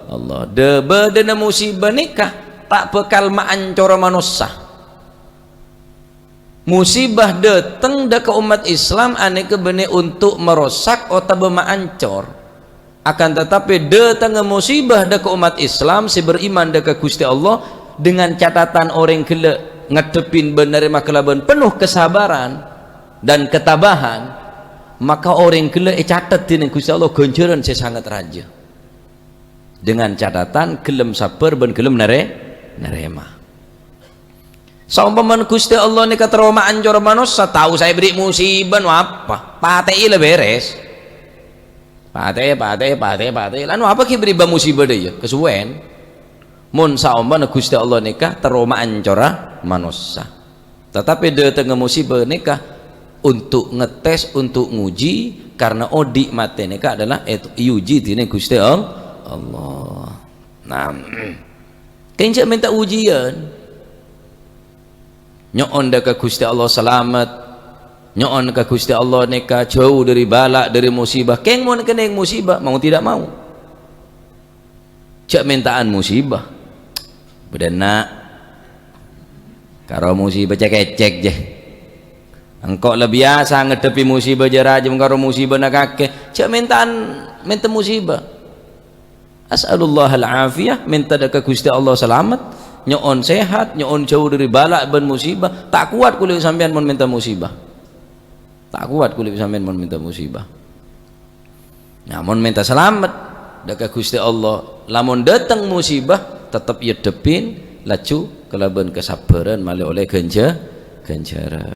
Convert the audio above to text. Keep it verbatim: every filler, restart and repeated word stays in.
Allah. Dâ-, bâdâna musibah nèka ta' bhâkal maancora manossa. Musibah dâteng dâ' ka ommat Islam anèka bânnè ontok marosak otabâ maancor. Akan tatapè, dâtengnga musibah dâ' ka ommat Islam sè beriman dâ' ka Ghustè Allah dengan catatan orèng ghellâ' ngaddhebbhin bân narèma kalabân penuh kesabaran dan ketabahan, maka orèng ghellâ' ècatet dhinèng Ghustè Allah ghânjhârân sè sanget rajâ. Dengan catatan ghellem sabbhâr bân ghellem narè-, narèma. Saompamana Ghustè Allah nèka terro maancor manossa, tao saè èberri' musibah, no apa? Patè'è la bherres. Patè'è, patè'è, patè'è, patè'è. La no apa ghi' èberri' bâ musibah dâ' iyâ? Kasuwèn. Mon saompamana Ghustè Allah nèka terro maancora manossa. Tatapè dâtengnga musibah nèka ontok ngetes, ontok nguji, karena odi' matè nèka adalah et-, èuji dhinèng Ghustè All-, Allah. Nah, kèng jhâ' mènta ujian. Nyo'on dâ' ka Ghustè Allah salamet. Nyo'on ka Ghustè Allah nèka jhâu dâri bâlâ', dâri musibah. Kèng mon kennèng musibah, mau tidak mau. Jhâ' mènta'an musibah. Bâdâna karo musibah cèk-ècèk jâ. Engko' la biyasa ngaddhebbhi musibah jâ rajâ mon karo musibana kakè. Jhâ' mènta'an mènta musibah. As'alullahal afiyah, mènta dâ' ka Ghustè Allah salamet, nyo'on sehat, nyo'on jhâu dâri bâlâ' bân musibah. Ta' kowat kulâ sampèyan mon mènta musibah. Ta' kowat kulâ sampèyan mon mènta musibah. Nah, mon mènta salamet dâ' ka Ghustè Allah, lamon dâteng musibah, tettep èaddhebbhin, laju kalabân kasabbhârân malè ollè ghânjhâ-, ghânjhârân.